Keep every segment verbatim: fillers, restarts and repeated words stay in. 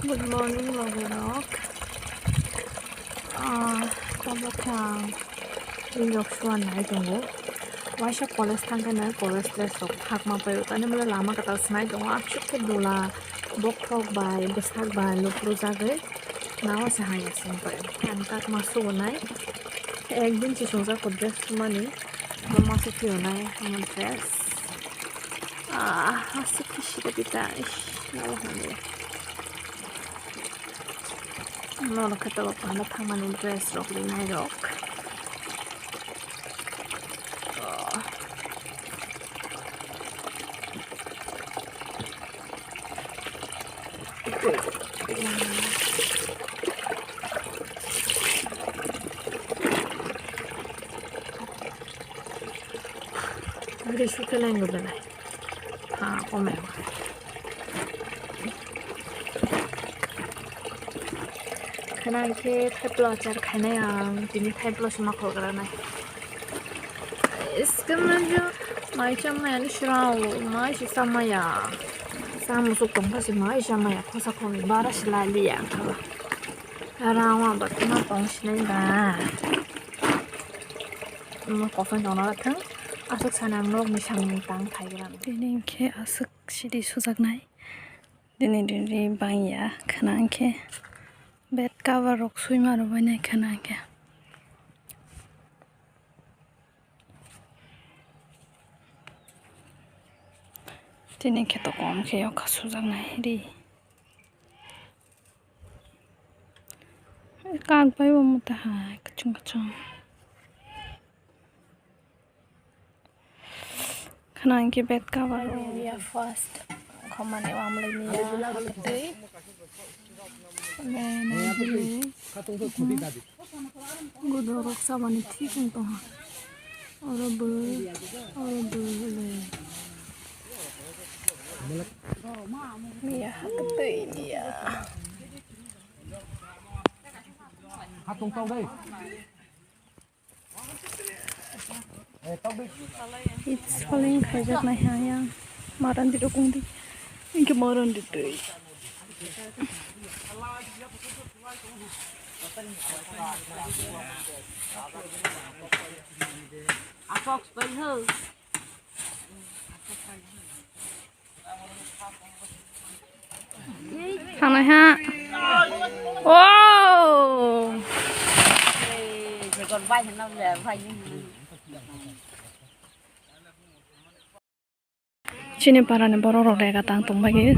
Good morning, logi rok. Ah, tabuk khe ang ring rok suar nai tongo. Waisa college thang khe nai college dress rok thakma pai o. Tani mole lama kwtal swnai tongo. Aswk khe dula bokhok bai bwsak bai luprujagwi nao se hai ya se wng pai o. Ang takma sugo nai. Ekdin se chongjak o dress sumani. Bo masa phiyonai omo dress. Ah, aswk khe sida bita. Ish, nabo hamya. Nono khe tabuk pano thangmani dress rok rinai rok. Oh. Ri sukhe nai nubelai. Ha, komai. Khana khe thaiplo achar khainai ang, tini thaiplo se ma khogranai. Iskemaju mai chamaya ni srao, mai se chamaya. Sa musuk tongkha se mai chamaya, khosa khogwi bara se laliya ang kha. Rao ang ba tuma tong sinai ba. Omo kophai tongna thang, aswk sana ang nokni samung tang phaigra. Tini khe aswk sidi sujaknai. Dini dini bangya khana khe bed cover rok suima rwbainai khana khe. Tini khe to kom khe yokha sujaknai ri. Kak bai bo mota hai kuchung kuchung. Khana hwnkhe bed cover o. Miya first khomani wamlai miya hatwi. Gudo rok sabani thik wng tongha. Oro bo, oro bo le. Miya hatwi miya. It's falling khaijaknai ha yang. Maran di rukung di. Inke maran di twi. Thangnai ha. Oh! Chini parani borok rok rega tang tong bai.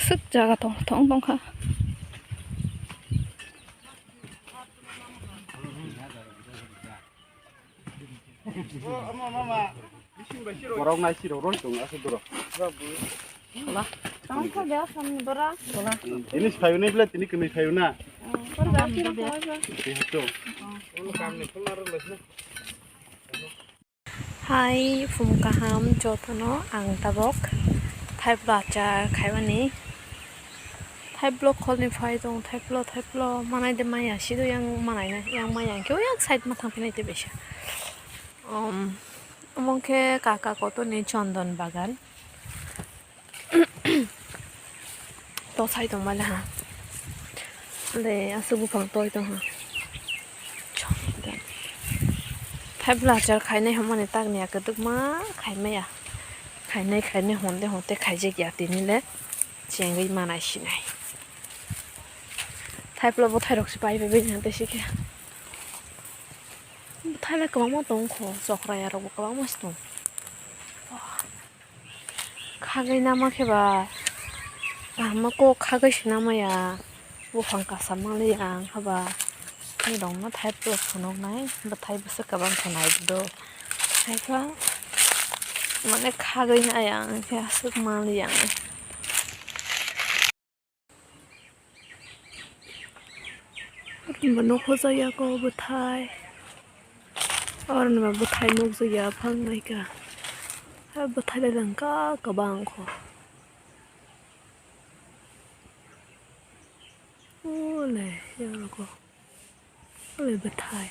Swk jaga tong, tong, tong kha. Borok nai sirok roi tong aswk borok. Tamo kha de samni bora. Tini phaiwi nai ble tini kwnwi phaiwi na. Bora ba sirok kha ba. Tei hachung. Hai phung kaham jotono ang tabok thaiplo achar khaimani. Thaiplo kholni phai tong thaiplo thaiplo manai de maya sido yang manai na yang maya khe yang side ma thang phinai te bisa. Um, omo khe kaka kotor ni chondon bagan. To sai tong male ha. Le aswk buphang toi tong ha. Chondon. Thaiplo achar khainai hwnmani takni ya kwdwkma khaimaya. Khainai khainai honde honde khaijak ya tini le chengwi manai sinai. Thaiplo bwthai rok se pai pai bai tei sikhe. Bwthai le kwbangma tong kho, chokra ya rok bo kwbangma se tong. Khagwi nama khe ba, kaham ma kok khagwi se nama ya, buphang kasa manliya ang haba. Nirok no thaiplo phunuknai, bwthai bwswk kwbang khe nai do. Haikhe mane khagwi nai ang khe aswk manliya ang. Bo nukhujakya kok bwthai. Oro ni ba bwthai nukjakya phang nai kha. Ha bwthai le langka kwbang kho. Ole, yako. Ole bwthai.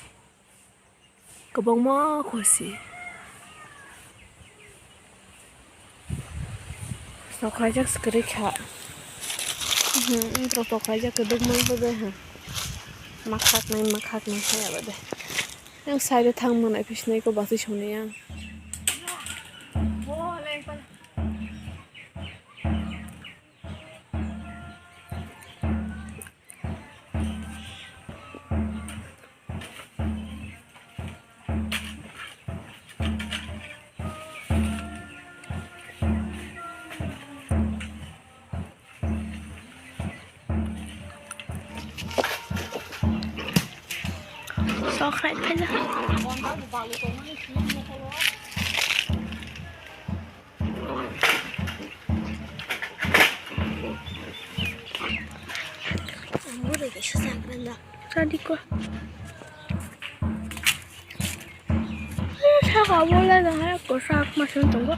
Kwbangma kho si. Sok khaijak se kwrwi kha. Hmm, wngkha tokhlaijak kwdwkma wngkha de, ha. Makhaknai, makhaknai hai abo de. Yang side o thang manai phi sinai ko bwswi songni yang. Sok hai phaijak. Ang bwrwi kaisa chakrang da. Chadi ko. Saka bo lai da hai ko sak ma sung tongo.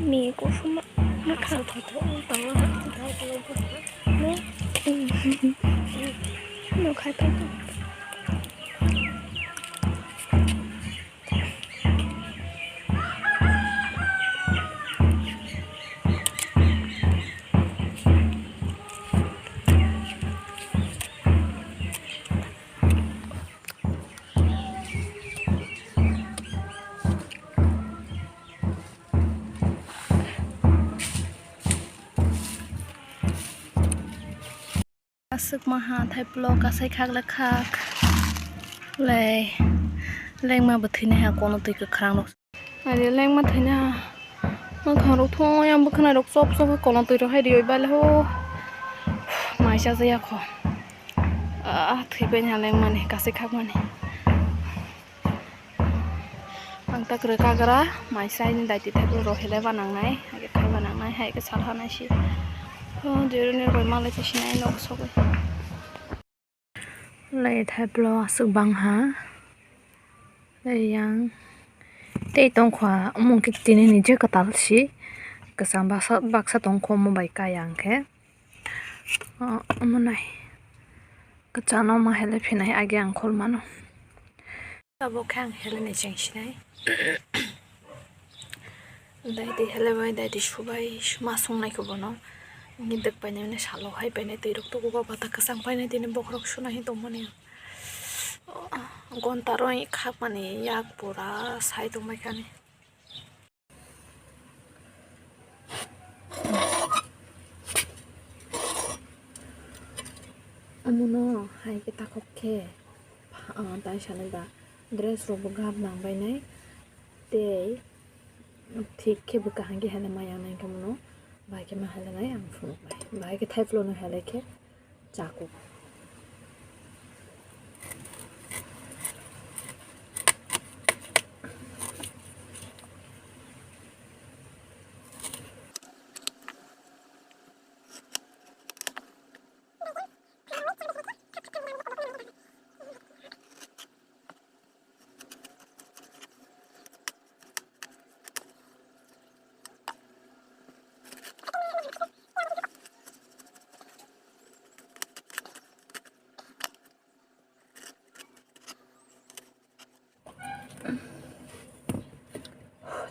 Mi kusuma. No khai pa. Aswk maha thaiplok kasai khak le khak. Lei lengma bo thwinai ha kono twi kwkhrang rok. Are lengma thwinai ha. Mwkhang rok thung yang bwkhwnai rok chop chop khe kono twi rok hai riwi bale ho. Mai cha jaya kho. Ah, thwi pai ha lengmani kasai khak mani. Ang ta kwrwi kagra, mai sraini daiti thaiplok rok helai ba nangnai, hai khe khai ba nangnai, hai khe sal hanai si. Oh, jeroni roi malai se sinai nok sogwi. Lai thaiplok aswk bang ha. Lai yang tei tongkha, omo khe tini ni je kwtal si. Kwcham baksa, baksa tongkha omo bai kaya ang khe. Oh, omo nai. Kwchano ma helai phinai age ang khol mano. Tabuk khe ang helai ni cheng sinai. Daiti helai bai, daiti subai, suma sungnai khe bono. Ngi dek painai mani salo hai painai twi rok tubu ba bata kwchang painai tini bokhorok suna hi tongmani. Gonta roi khakmani yak pura sai tongbai khani. Omono hai khe takhuk khe, ah, tai sanai ba dress rok bo gap nang bainai tei thik khe bo kaham khe helai ma yang nai khe mono bai khe ma helai nai ang phunuk bai bai khe thaiplok no helai khe. Chakuk.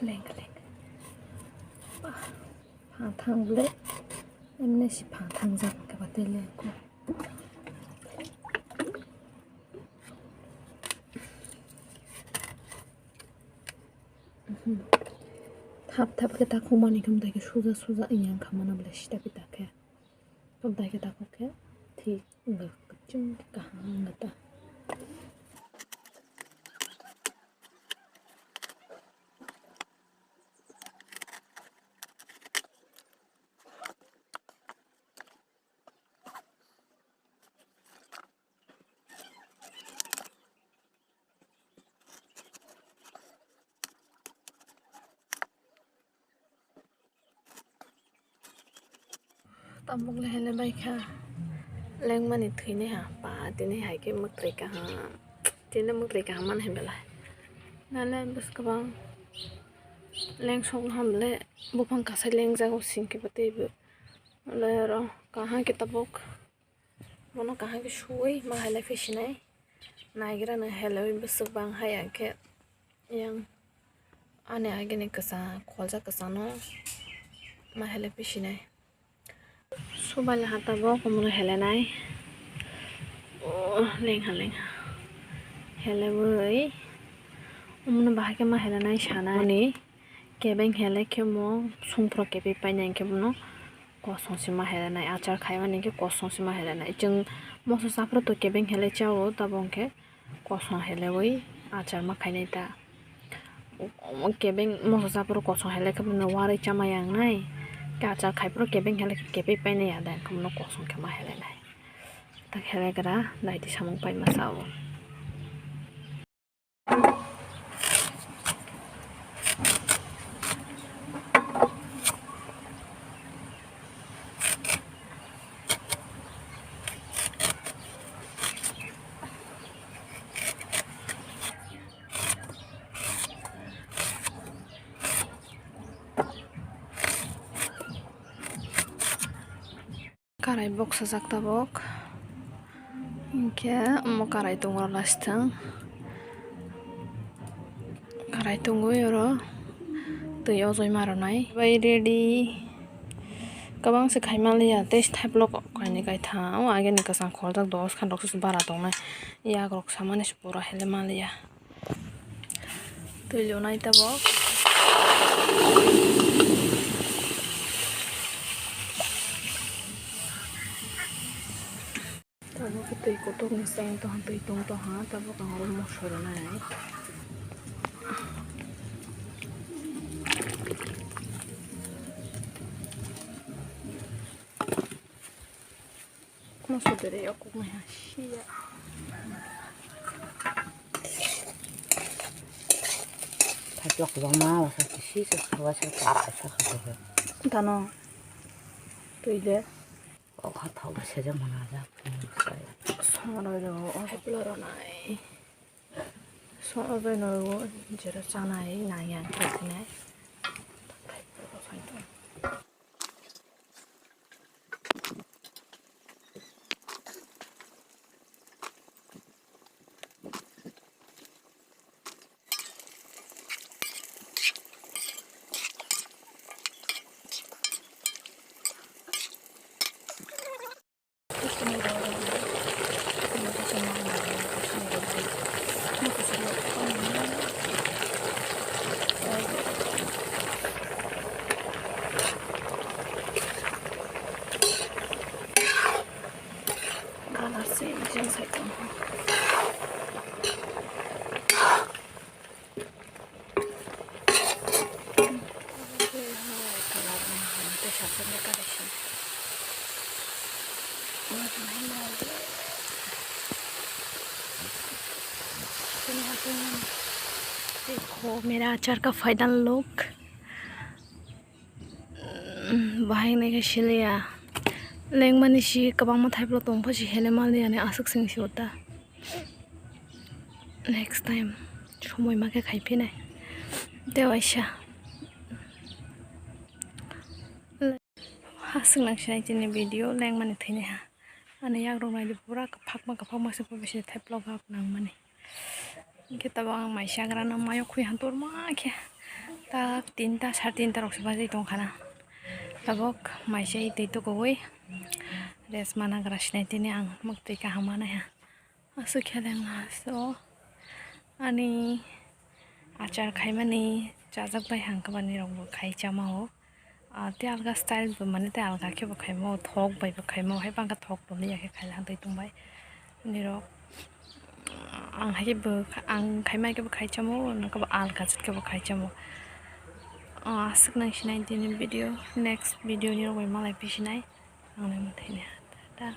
Lengka lengka. Pha thang le. Emne si pha thang jak ke ba tele ko. Thap thap khe ta khumani khum dai khe suja suja yang khamana bole sita pita khe. Khum dai khe ta khuk khe thik wngkha, kwchwng khe kaham wngkha ta. Tabuk le hele bai kha lengmani thwinai ha pa tini hai khe mwtai kaham tini mwtai kaham mani hai belai nale bwswk kwbang lengsok ham le buphang kasai lengjago singkhe bo tei bo le oro kaham khe tabuk. Bono kaham khe suwi ma hai lai phi sinai. Naigra no helai bwswk bang hai ya khe yang Ani agini kwchang, kholjak kwchangno ma hele pisinai. Subaila ha tabok omono helenai. Oh, lengha lengha. Helewi omono bahai khe ma helenai sanai. Ani kebeng hele khe mo songphoro kebeng painai hwnkhe bono kosong se ma helenai. Achar khaimani hwnkhe kosong se ma helenai. Chwng moso saphuru to kebeng hele chao, tabok hwnkhe kosong helewi achar ma khainai ta. Kebeng moso saphuru kosong hele khe bono warwi chama yangnai. Khe achar khai phuru kebeng hele khe kebeng painai ya da, hwnkhe bono kosong khe ma helenai. Ta helegra daiti samung paima sao. Karai boksajak tabok. Hinkhe omo karai tongo last thang. Karai tongwi oro twi ojoi ma rwnai. Bai ready. Kwbang se khai manliya, tei thaiplok kainwi kaitham. O ageni kwchang kholjak dos khan rok se bara tongnai. Yak rok samani se pura hele manliya. Twi lunai tabok. Tabok khe twi kotor ni seng tong, twi tong tong ha, tabok ang oro moso rwnai. Moso dere yok kok maya siya. Thaplok bama wasa kisi se khawa se kara se khawa. Tano twi le. O kha thok se jang mana ja. Songroi ro o. Thaplo ro nai. Songroi no jero chanai nai yang khe nai. Colour same, same side tong. देखो मेरा अचार का final look. Bahai nai khe siliya. Lengmani si kwbangma thaiphla tongpha si hele maliya ni aswk sing si ota. Next time somoi ma khe khai phinai. Tei waisa. Aswk nang sinai chini video lengmani thwinai ha. Ani yakrok naidi pura kwphakma kwphakma se pobisi thaiphla gap nangmani. Hingke tabok ang mai chagrano mayo khwi han torma khe ta tinta, sar tinta rok se bajai tongkha na. Tabok mai chai twi tukuwi rest mana gra sinai tini ang mwktwi kaham manai ha. Aswk khe lengma so ani achar khaimani chajak bai hangkhe manwi rokbo khai chama o. Ah, tei alga style bo mane tei alga khe bo khaimo, thok bai bo khaimo, hai bangkha thok tongli ya khe khaila twi tongbai. Nirok, ang hai khe bo, ang khaima khe bo khai chamo, nokhe bo alga jat khe bo khai chamo. Ah, aswk nang sinai tini video, next video nirok bai malai pisinai. Ang nai mwthai ni ha. Tata.